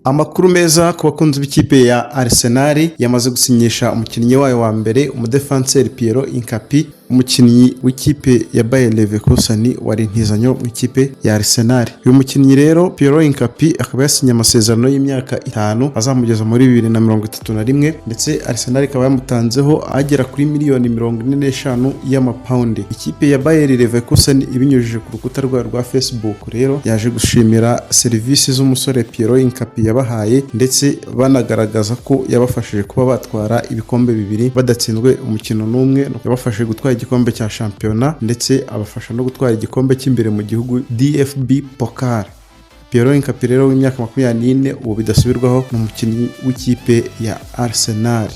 Amakuru meza ku bakunzi b'ikipe ya Arsenal: yamaze gusinyisha umukinnyi wayo wa mbere, umudefanseri Piero Hincapié, umukinnyi w'ikipe ya Bayer Leverkusen wari intizanyo mu ikipe ya Arsenal. Uyu mukinnyi rero Piero Hincapié akaba yasinye amasezerano y'imyaka 5 azamugeza muri 2031, ndetse Arsenal ikaba yamutanzeho agera kuri miliyoni 45 y'amapawundi. Ikipe ya Bayer Leverkusen, ibinyujije ku rukuta rwayo rwa Facebook rero, yaje gushimira serivisi z'umusore Piero Hincapié yabahaye, ndetse banagaragaza ko yabafashije kuba batwara ibikombe bibiri badatsinzwe umukino n'umwe. Yabafashije gutwara igikombe cya shampiyona, ndetse abafasha no gutwara igikombe cy'imbere mu gihugu, DFB Pokal. Piero Hincapié rero w'imyaka 24, ubu bidasubirwaho ni umukinnyi w'ikipe ya Arsenal.